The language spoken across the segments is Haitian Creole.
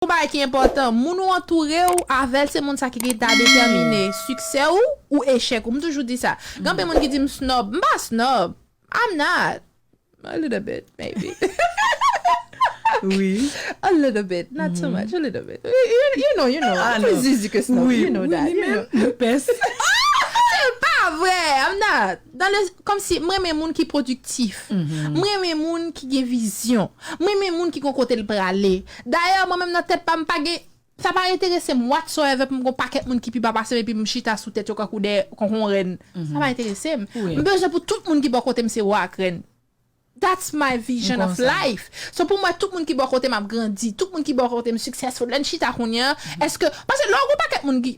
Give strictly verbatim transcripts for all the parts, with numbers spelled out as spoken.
Yon bagay ki enpòtan, moun ou antoure w avè l, se moun sa ki, ki ta detèmine siksè ou ou echèk ou. M toujou di sa. Gen anpil moun ki di m snob. M pa snob. I'm not. A little bit, maybe. Wi. A little bit, not too much, a little bit. You, you, you know, you know. I I'm know. Zizi ke snob, Wi, you know wi, that, li you know. menm. Pès. Se pa vre, I'm not. Dans le, kòmsi, mwen renmen moun ki pwodiktif. Mwen renmen moun ki gen vizyon. Mwen renmen moun ki gon kote l prale. Dayè, mwen menm nan tèt pa m pa gen, sa pa enterese m whatsoever pou m gon pakèt moun ki pi ba pase m epi m chita sou tèt yo kankou de, kankou yon rèn. Sa pa enterese m. Wi. M bezwen pou tout moun ki bò kote m se wa ak rèn. That's my vision M of konsa. Life. So pou mwen, tout moun ki bò kote m ap grandi, tout moun ki bò kote m successful, lè n chita kounye an, èske, paske lè w gon pakèt moun ki,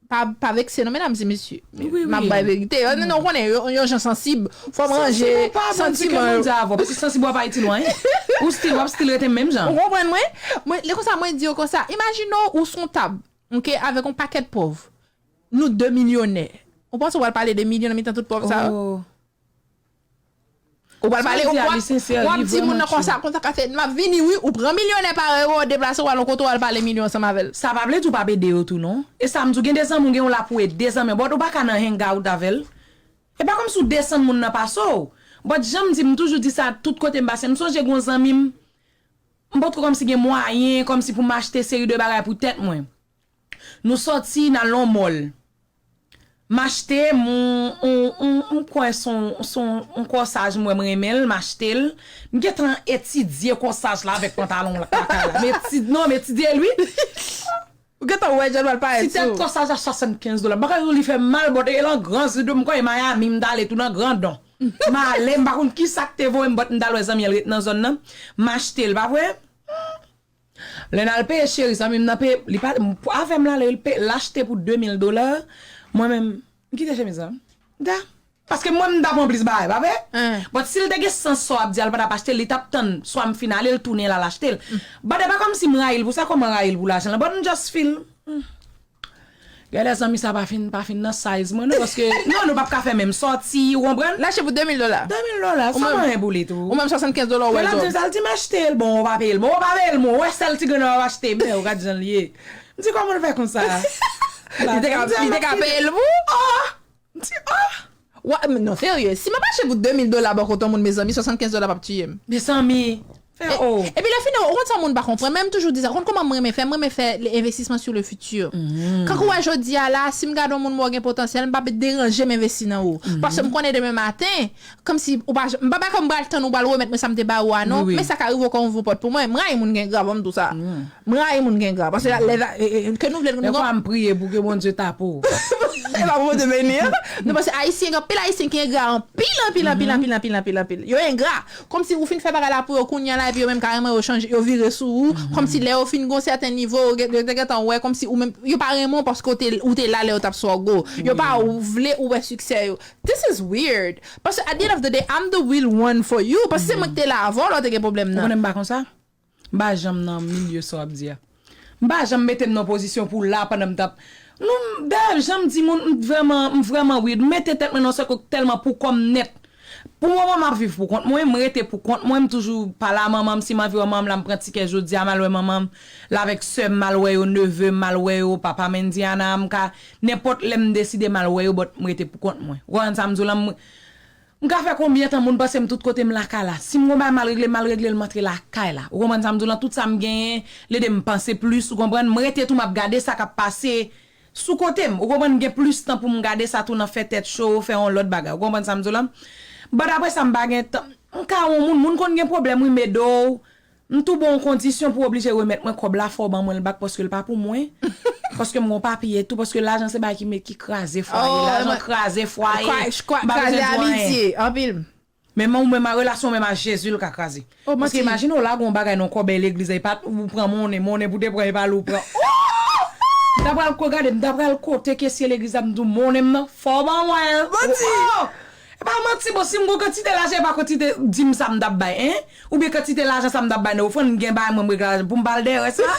pa, pa vekse non, medam e mesye. Wi, M ap wi. Bay verite. Yon, yon konnen, yon, yon jan sansib. Fò m ranje Sansib ou pa bon, se kè santiman moun yo. Di avè w, paske sansib ou pa itil ou anyen. Ou still, w ap still rete menm jan. Ou konprann mwen? Mwen, lè konsa, mwen di yo konsa. Imajine w, ou sou yon tab, ok, avèk yon pakèt pòv. Nou de milyonè. Ou panse w pral pale de milyon nan mitan tout pòv sa yo? Oh. Ou pral Sa pale, w di ou a, wap, li sensè, wap li di moun vrèman nan konsa, konsa ka fè, m ap vini wi, ou pran milyonè parèy ou, ou deplase, ou al yon kote, ou al pale milyon ansanm avè l. Sa pa vle di w p ap ede yo tou non. E sa m di w, gen de zanmi w gen yon la pou ede zanmi w, but ou pa ka nan hang out avè l. E pa kòmsi w desann moun nan pase w. But jan m di, m toujou di sa tout kote m pase. M sonje gen yon zanmi m, m potko kòmsi gen mwayen, kòmsi pou m achte seri de bagay pou tèt mwen. Nou sòti, n al nan yon mall. M achte m on, on, on, m kwè se on, se on, on kòsaj m wè m renmen l, m achte l. M gentan etidye kòsaj la avèk pantalon la, kaka la. M etid-, non, m etidye l wi. Ou gentan wè jan l pral parèt Ti tèt sou. Kòsaj la swasannkenz dola. M pa ka di w li fè m mal, but e lan gran zidou m kwè e Miami m t ale tou nan grandon. M ale, m pa konn kisa k te voye m, but m t al wè zanmi an l ret nan zòn nan. M achte l, pa vre? Lè n al peye cheri, zanmi m nan peye, li pa, avè m l ale, l pe-, l achte pou de mil dola. Mwen menm, m kite chemiz lan. Da. Paske mwen m t ap pran plis bagay, pa vre? Hein. But si l te gen sans sa w ap di a, l pa t ap achte l, li t ap tann swa m fin ale, l tounen l al achte l. But e pa kòmsi m rayi l pou sa, kòman rayi l pou lajan lan? But m just feel, hmm. Gen lè zanmi sa pa fin, pa fin nan size mwen non, paske non, nou p ap ka fè menm sòti, ou konprann? L achte pou de mil dola. De mil dola, sa menm- mwen pou li tou. Ou menm swasannkenz dola ou Lè wè l ap di zòm. m sa, l di m achte l, bon, ou pa peye l, bon, ou pa peye l, mwen, ou wè sèl ti grenn ou achte, men ou gad jan l ye. M di, kòman l fè konsa? Li te ka, li te ka peye l pou? Oh! M di, oh! Wa, non, serye, si m ap achte pou de mil dola bò kote yon moun, mezanmi, swasannkenz dola p ap tiye m. Mezanmi, fè oh! Epi lè fini, ou konn sa moun pa konprann, men m toujou di sa, ou konn kòman mwen renmen fè, mwen renmen fè les investissements sur le futur. Kankou wè jodi a la, si m gade yon moun mwen gen potansyèl, m pa deranje m envesti nan ou. Paske m konnen demen maten, kòmsi ou pa, m pa bay kòm m pral tann ou pral remèt mwen sa m te ba ou a non, Wi, wi. Men sa ka rive w ka ouvri yon pòt pou mwen. M rayi moun gen gra, ban m di w sa. M rayi moun gen gra. Paske lè, e, e, ke nou vle nou Dèfwa m priye pou ke Bondye tape w. E pa pou Bondye beni an. Nou panse Ayisyen, gen anpil Ayisyen ki engra anpil, anpil, anpil, anpil, anpil, anpil, anpil. Yo engra. Kòmsi ou fin fè bagay la pou yo kounye a la, epi yo menm kareman yo chanje, yo vire sou ou. Kòmsi lè yo fin gon sèten nivo, yo gen- yo te gentan wè, kòmsi ou menm, yo pa renmen w paske ou te, ou te la lè yo t ap sògo. Yo pa ou vle ou wè siksè yo. This is weird. Paske at the end of the day, I'm the real one for you. Paske se mwen ki te la avè w lè w te gen pwoblèm Ou nan. Konnen m pa konsa? M pa janm nan milye sa w ap di a. M pa janm mete m nan pozisyon pou la pandan m t ap. Nou, dayè, jan m di moun, m vrèman, m vrèman weird. M mete tèt mwen nan sèk tèlman pou kò m nèt. Pou moman, m ap viv pou kont mwen, m rete pou kont mwen, m toujou pale a manman m, si m anvi wè manman m la, m pran tikè jodi a, m al wè manman m, la avèk sè m, m al wè yo, neve m, m al wè yo, papa m Indiana, m ka, nenpòt lè m deside m al wè yo, but m rete pou kont mwen. Ou konprann sa m di w lan? M, m ka fè konbyen tan moun panse m tout kote m lakay la. Si m gon bagay m al regle, m al regle l, m antre lakay la. Ou konprann sa m di w lan? Tout sa m genyen, l ede m panse plis, ou konprann? M rete tou, m ap gade sa k ap pase sou kote m. Ou konprann, m gen plis tan pou m gade sa tou nan fè tèt cho, fè yon lòt bagay. Ou konprann sa m di w lan? But apre sa, m pa gen tan. M ka yon moun, moun konn gen pwoblèm, wi, m ede w. M tou ba w yon kondisyon pou w oblije remèt mwen kòb la, fò w ban mwen l back paske l pa pou mwen. Paske m gon papye tou, paske lajan se bagay ki met, ki kraze fwaye, Oh, lajan mwen- kraze fwaye. Kwa- kwa- M pa bezwen Kraze di w anyen. Amitye, anpil. Men ou menm a relasyon menm a Jezi l ka kraze. Oh, Paske manti. Imajine w lage yon bagay nan kòbèy legliz la, e pa ou pran monnen, monnen pou te pran, e pa li w pran. M ta pral ko gade, m ta pral kote kesye legliz la, m di w monnen m nan, fò w ban mwen l. Manti. Oh! E pa manti, bon, si m gon kantite lajan, e pa kantite dim sa m t ap bay, en? Oubyen kantite lajan sa m t ap bay nan ofrann, m gen bagay mwen m regle lajan pou m ba l dèyè sa.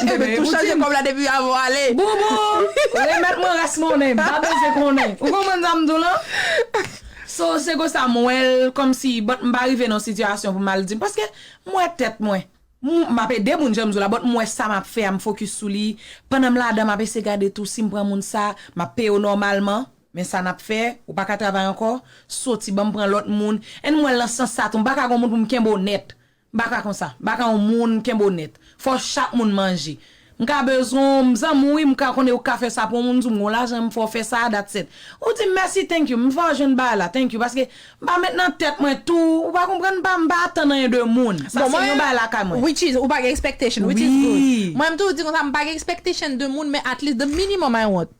Ebyen, tou chanje kòb la depi avan w ale. Boubou, remèt mwen rès monnen m, pa bezwen konnen. Ou konprann sa m di w lan? So, se konsa m wè l, kòmsi, but m pa rive nan sitiyasyon pou m al di m, paske m wè tèt mwen. M ap ede moun, jan m di w la, but m wè sa m ap fè a, m fokis sou li. Pandan m ladan, m ap eseye gade tou si m pran moun sa, m ap peye w nòmalman. Men sa n ap fè, ou pa ka travay ankò, soti, ban m pran lòt moun. And m wè l nan sans sa tou, m pa ka gon moun pou m kenbe w nèt. M pa ka konsa. M pa ka yon moun kenbe w nèt. Fò chak moun manje. M ka bezwen w, m zanmi w wi, m ka konnen ou ka fè sa pou yon moun, di w m gon lajan, m fè w fè sa, that's it. Ou di m mèsi, thank you, m fè w jwenn bagay la, thank you, paske m pa met nan tèt mwen tou, ou pa konprann, m pa, m pa atann anyen de moun. Sa se yon bagay lakay mwen. Which is, ou pa gen expectation, which is good. Mwen, m toujou di konsa, m pa gen expectation de moun, men at least the minimum I want.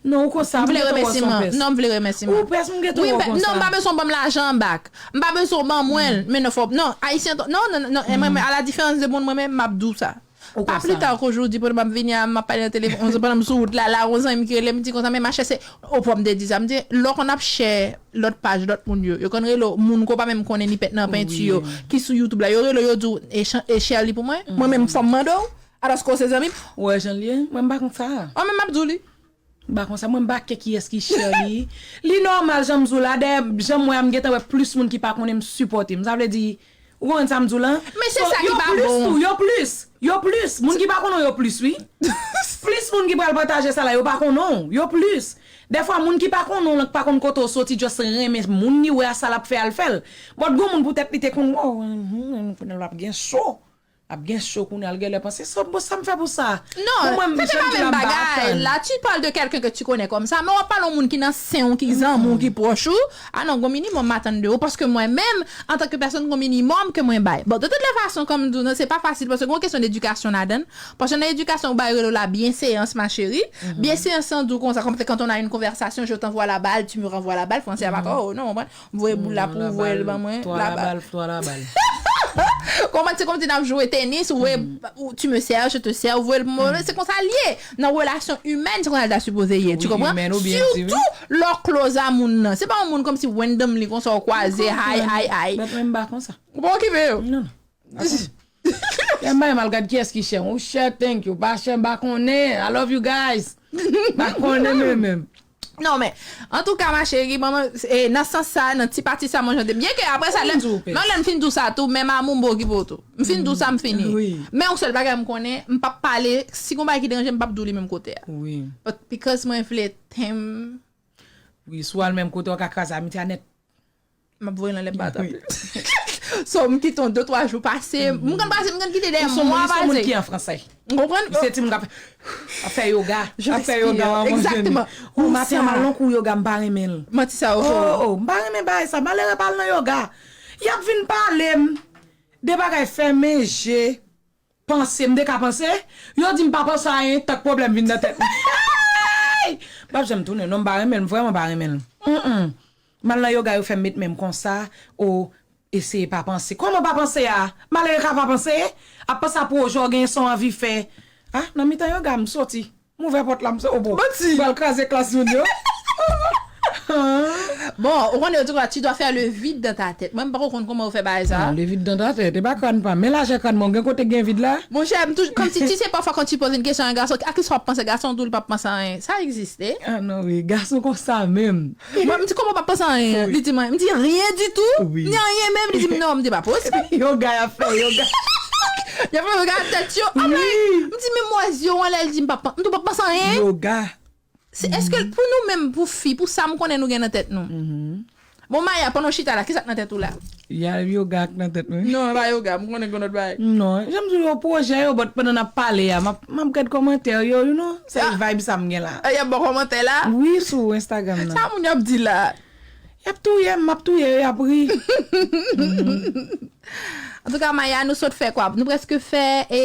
Non, ou konsa, m vle remèsiman. Non, m vle remèsiman. Ou pès m gentan wè w konsa. Non, m pa bezwen w ban m lajan back. M pa bezwen w ban mwen l, men non, fò, non, Ayisyen, non, non, non, non, e mwen, a la diferans de moun, mwen menm, m ap di w sa. Pa pli ta ke jodi, pandan m ap vini a, m ap pale nan telefòn, pandan m sou wout la, la, yon zanmi m ki rele m, di konsa, men machè, se, o, fò m te di sa, m di, lè w konn ap share lòt paj lòt moun yo, yo konn rele w, moun ke w pa menm konnen ni pent nan penti yo, ki sou YouTube la, yo rele w, yo di w, e Chan-, e share li pou mwen, mwen menm, fò m mande w, alòske w se zanmi m. Ou wè jan l ye? Mwen, m pa konn sa. Mwen menm, m ap di w li. M pa konsa, mwen m pa ke kiyès ki share li. Li nòmal jan m di w la, dayè jan m wè a m gentan wè plis moun ki pa konnen m sipòte m. Sa vle di, ou konprann sa m di w la? Men se sa ki pa bon. Yo plis, yo plis. Moun ki pa konnen w yo plis wi. Plis moun ki pral pataje sa la, yo pa konnen w, yo plis. Dèfwa moun ki pa konnen w lan, ki pa konn kote w soti, just renmen moun li wè a sa l ap fè a l fè l. But gon moun poutèt li te konn wè w, konnen l ap gen cho. Ap gen cho kounye a, l genlè panse, so, bon, sa m fè pou sa? Non, se pa menm bagay. Là, tu parles de quelqu'un que tu connais comme ça, men w ap pale yon moun ki nan sen w, ki zanmi w, ki pwòch ou. Ah non, gon minimòm m atann de ou, paske mwen menm, antanke pèsòn, gon minimòm ke mwen bay. Bon, de toutes les façons, kòm m di w, non, se pa fasil, paske gon kesyon de edikasyon ladan l. Paske nan edikasyon, ou bay rele w la bienséance, ma chérie. Bienséance, an di w konsa, comme quand on a une conversation, je t'envoie la balle, tu me renvoies la balle, fransè a pa twò, non, konprann? Voye boul la pou ou voye l ban mwen. Twa la bal, twa la bal. Konprann, se kòmsi n ap jwe tenis, ou voye, ou, tu me sers, je te sers, ou voye l pou mwen. Se konsa l ye. Nan relasyon imèn, se konsa l ta sipoze ye. Tu comprends? Sitou lè w close a moun nan. Se pa yon moun kòmsi randomly konsa w kwaze, hay, hay, hay. But mwen m pa konsa. Ou pa okipe yo. Non, non. Lè m bay mal, gad kiyès ki share. Ou share, thank you. Pa share, m pa konnen. I love you guys. M pa konnen menm, menm. Non, men, antouka, ma chérie, manman, e, nan sans sa, nan ti pati sa, mwen, jan te, byen ke apre sa, lè, non, lè m fin di w sa tou, menm amou m pa okipe w tou. M fin di w sa, m fini. Men yon sèl bagay m konnen, m p ap pale, si gon bagay ki deranje m, m p ap di w li menm kote a. But because mwen vle tèm. Wi, si w al menm kote, w ka kraze amitye a nèt. M ap voye l anlè pa tanpri. So, m kite yon de twa jou pase. M konn pase, m konn kite dèyè mwa pase. Ou se yon moun ki an fransè. Ou konprann? Se timoun k ap fè, ap fè yoga. Ap fè yoga an manje. Egzakteman. Ou maten an m al nan kou yoga, m pa renmen l. Manti sa yo. Oh, oh, m pa renmen bagay sa. Malere pa al nan yoga. Y ap vin pale m de bagay fèmen je. Panse, m te ka panse, yo di m pa panse anyen, tank pwoblèm vin nan tèt mwen. M p ap janm tounen, non, m pa renmen l, m vrèman pa renmen l. Mm, mm. M al nan yoga, yo fè m met men m konsa, o, eseye pa panse. Kòman pa panse a? Malere ka pa panse? Ap panse a pwojè w genyen, sa w anvi fè. A, nan mitan yoga, m soti. M ouvè pòt la, m se, o bon. Manti. M pral kraze klas moun yo. Bon, ou konnen yo di konsa, tu dois faire le vide dans ta tête. Mwen, m pako konn kòman yo fè bagay sa. Non, le vide dans ta tête, e pa kràn pa m. Men lajè kràn mwen, gen kote gen vid la. Monchè, m toujou, kòmsi, tu sais, parfois, quand tu poses une question à un garçon, a kisa w ap panse, gason di w li p ap panse anyen. Sa egziste. Ah non, wi, gason konsa menm. Mwen, m di, kòman w p ap panse anyen? Li di mwen, m di, rien du tout. Ni anyen menm, li di m, non, m di, pa posib. Yoga, y ap fè yoga. Y ap fè yoga tèt yo. Apre, m di, men m wè zye w anlè, li di m p ap, m di, w p ap panse anyen. Yoga. Se, èske pou nou menm, pou fi, pou sa m konnen nou gen nan tèt nou? Bon, Maya, pandan w chita la, kisa k nan tèt ou la? Y a yoga k nan tèt mwen. Non, e pa yoga, m konnen gen lòt bagay. Non, jan m di w yo, pwojè yo, but pandan n ap pale a, m ap, m ap gad kòmantè yo, you know, se vibe sa m gen la. Ah, y ap bò kòmantè la? Wi, sou Instagram nan. Sa moun yo ap di la? Y ap touye m, m ap touye yo, y ap ri. Antouka, Maya, nou sot fè kwa? Nou prèske fè, e,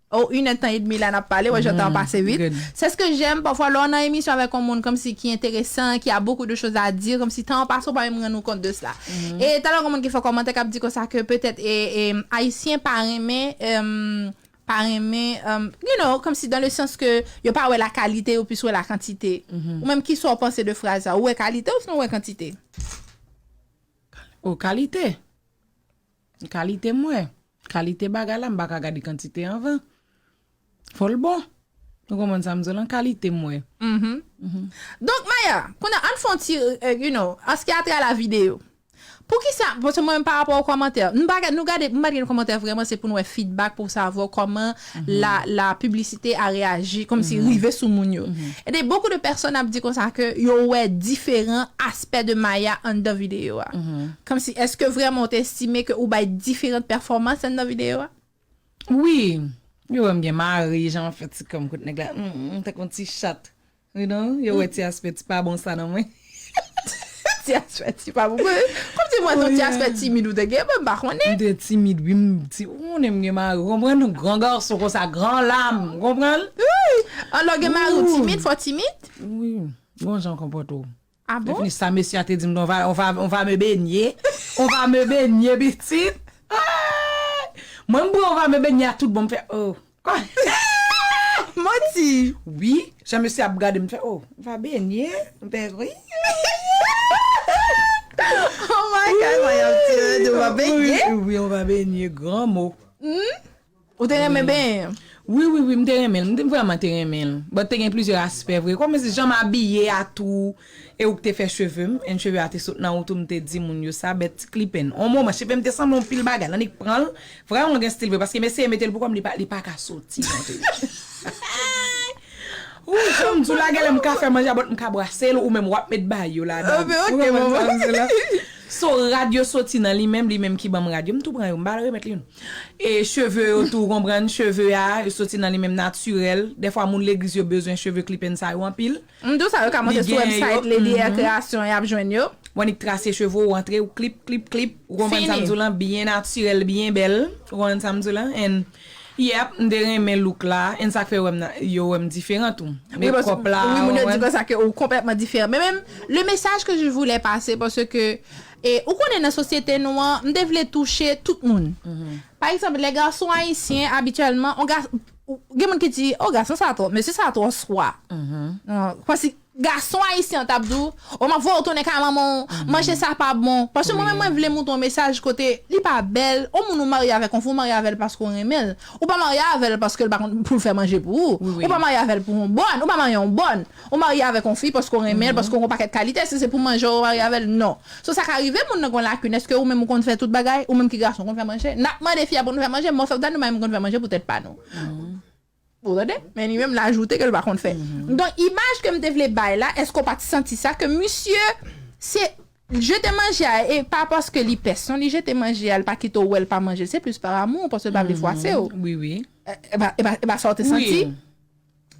Oh, une heure de temps et demi la n ap pale, wè jan tan an pase vit. C'est ce que j'aime, pafwa lè w nan emisyon avèk yon moun kòmsi ki enteresan, ki a beaucoup de choses à dire, kòmsi tan an pase, ou pa menm rann ou kont de cela. E talè gon moun ki fè kòmantè k ap di konsa ke petèt, e, e, Ayisyen pa renmen, em, pa renmen, em, you know, kòmsi dans le sens que yo pa wè la qualité, yo plis wè la quantité. Ou menm, kisa w panse de fraz sa? Ou wè kalite oubyen w wè kantite? Oh, kalite. Kalite m wè. Kalite bagay la, m pa ka gade kantite anvan. Fò l bon. Ou konprann sa m di w lan, kalite m wè. Donk, Maya, kounye a, ann fè yon ti, eh, you know, an ce qui a trait à la vidéo. Poukisa? Paske mwen menm pa rapò o kòmantè. Nou pa, nou gade, m pa t gen kòmantè vrèman, se pou n wè feedback, pou savwa kòman la, la publicité a réagi, kòmsi rive sou moun yo. E de beaucoup de personnes ap di konsa ke yo wè diferan aspè de Maya anndan videyo a. Kòmsi, èske vrèman ou te estime ke ou bay diferan pèfòmans anndan videyo a? Wi. Yo wè m gen mari, jan m ap fè ti kò m kot nèg la. Mm, mm, tankou yon ti chat. You know, yo wè ti aspè ti pa bon sa nan mwen. Ti aspè ti pa bon. Kòmsi mwen se yon ti aspè timid ou te gen, mwen m pa konnen. M te timid, wi, m ti, ou konnen m gen mari, ou konprann? Gran gason konsa, gran lam, ou konprann? Wi. Alò gen mari ou timid, fò timid? Wi, gon jan w konpòte w. Ah bon? Lè fini sa, mesye a te di m, on va, on va, on va me baigner. On va me baigner, pitit. Ay! Mwen, m pran on va me baigner a tout bon, m fè, oh. Manti! Wi, jan mesye ap gade m, m fè, oh, on va baigner, m fè, wi. Oh my God, mwen ap tire, on va baigner. Wi, on va baigner, gran mo. Ou te renmen benyen? Wi, wi, wi, m te renmen l. M te vrèman te renmen l. But te gen plizyè aspè vre. Kòm se jan m abiye a tou, e ou k te fè cheve m, and cheve a te sot nan ou tou, m te di moun yo sa, bèt ti klipen. On moman, cheve m te sanble on pil bagay, l annik pran l, vrèman gen stil vre, paske m eseye mete l pou kò m, li pa, li pa ka soti, jan te. Ou, jan m di w la, genlè m ka fè manje a, but m ka brase l, ou menm w ap met bay yo ladan. Ou konprann sa m di la? So, rad yo soti nan li menm, li menm ki ban m rad yo, m tou pran yo, m pa remèt li youn. E cheve yo tou, ou konprann, cheve a, yo soti nan li menm natirèl. Dèfwa moun legliz yo bezwen cheve klipen sa yo anpil. M di w sa, yo ka monte sou website Lady Hair Création, y ap jwenn yo. W annik trase cheve w, ou antre, ou klip, klip, klip. Ou konprann sa m di w lan? Byen natirèl, byen bèl. Ou konprann sa m di w lan? And, yep, m te renmen look la. And sa k fè yo wè m nan, yo wè m diferan tou. Makeup la, ou konprann? Wi, moun yo di konsa ke ou konplètman diferan. Men menm, le message que je voulais passer, paske, e, ou konnen nan sosyete nou an, m te vle touche tout moun. Pa egzanp, lè gason ayisyen, abityèlman, on ga, gen moun ki di, oh, gason sa twò, mesye sa twò swa. Non, paske gason ayisyen an t ap di w, oh, m ap voye w tounen kay manman w, manje sa pa bon. Paske mwen menm, mwen vle montre yon mesaj kote li pa bèl, yon moun ou marye avèk, yon fi w marye avè l paske w renmen l. Ou pa marye avè l paske l pa konn pou l fè manje pou ou. Ou pa marye avè l pou yon bòn, ou pa marye yon bòn. Ou marye avèk yon fi paske w renmen l, paske w gen yon pakèt kalite, si se pou manje w marye avè l, non. So, sa ka rive moun nan gen yon lakin. Èske ou menm ou konn fè tout bagay? Ou menm ki gason konn fè manje? N ap mande fi a pou nou fè manje, most of the time nou pa menm konn fè manje pou tèt pa nou. Ou tande? Men li menm l ajoute ke l pa konn fè. Donk, imaj ke m te vle bay la, èske w pa t santi sa? Ke misye, se jete manje a, e pa paske li pès non, li jete manje a, li pa kite w wè l pa manje, se plis pa amou, paske l pa vle fwase w. Wi, wi. E pa, e pa, e pa sa w te santi?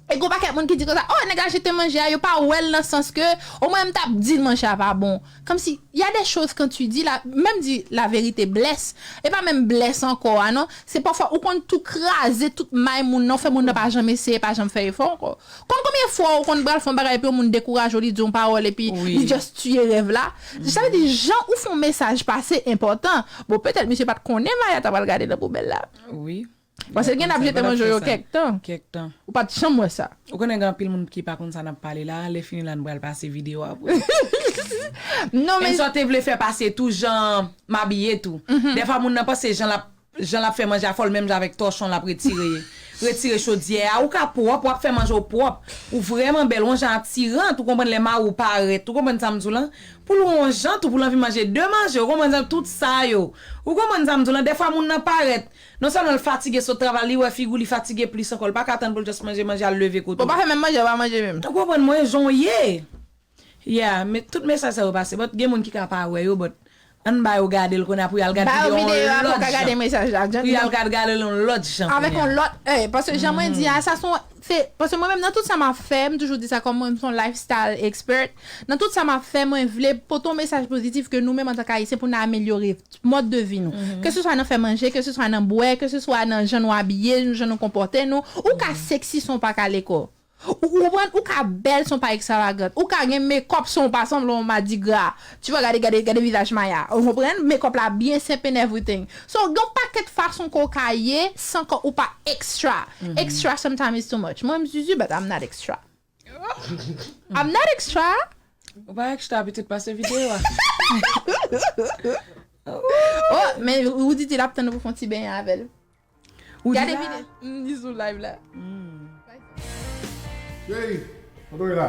E gon pakèt moun ki di konsa, oh, nèg la jete manje a, yo pa wè l nan sans ke, omwen m t ap di l manje a pa bon. Kòmsi, y a des choses quand tu dis, la, menm di la vérité blesse, e pa menm blès ankò a, non. Se pafwa ou konn tou kraze tout may moun nan, ou fè moun nan pa janm eseye, pa janm fè efò ankò. Konn konbyen fwa ou konn pral fè yon bagay epi yon moun dekouraje w, li di yon pawòl epi li just tiye rèv la? Sa vle di, jan ou fè yon mesaj pase enpòtan. Bon, petèt misye pa t konnen Maya ta pral gade nan poubèl la. Wi. Paske gen n ap jete manje yo kèk tan. Kèk tan. Ou pa t janm wè sa. Ou konnen gen anpil moun ki pa konn sa n ap pale la, lè fini la n pral pase videyo a pou yo. Non, men. Sa w te vle fè pase tou jan m abiye tou. Dèfwa moun nan panse jan l ap, jan l ap fè manje a fò l menm jan avèk tòchon l ap retire, retire chodyè a. Ou ka pwòp, w ap fè manje w pwòp. Ou vrèman bèl, yon jan atirant, ou konprann lè mari w parèt, ou konprann sa m di w lan? Pou l yon jan tou, pou l anvi manje de manje, ou konprann sa, tout sa yo. Ou konprann sa m di w lan? Dèfwa moun nan parèt, non sèlman l fatige sot travay, li wè figi w, li fatige plis ankò, li pa ka tann pou l just manje, manje, al leve kote w. Ou pa fè menm manje, ou pa manje menm. Ou konprann mwen, jan w ye. Yeah, men tout mesaj sa yo pase, but gen moun ki ka pa wè yo, but ann ba yo gade l kounye a pou y al gade videyo a yon lòt jan. Pou y al gade l yon lòt jan kounye a. Avèk yon lòt, eh, paske jan mwen di a, sa se yon, se, paske mwen menm nan tout sa m ap fè, m toujou di sa kòm mwen, m se yon lifestyle expert. Nan tout sa m ap fè, mwen vle pote yon mesaj pozitif ke nou menm antanke Ayisyen pou n amelyore mòd de vi nou. Keseswa nan fè manje, keseswa nan bwè, keseswa nan jan nou abiye, jan nou konpòte nou. Ou ka sexy san w pa kale kò. Ou, ou konprann? Ou ka bèl san w pa ekstravagant. Ou ka gen makeup san w pa sanble yon madigra. Tu vois, gade, gade, gade vizaj Maya. Ou konprann? Makeup la byen senp and everything. So, gen yon pakèt fason ke w ka ye san ke ou pa extra. Extra sometimes is too much. Mwen, m zuzu, but I'm not extra. I'm not extra. Ou pa extra pitit, pase videyo a. Oh, men Roody di l ap tann ou pou fè yon ti benyen avè l. Gade videyo. M di sou live la. Cheri, kote w ye la?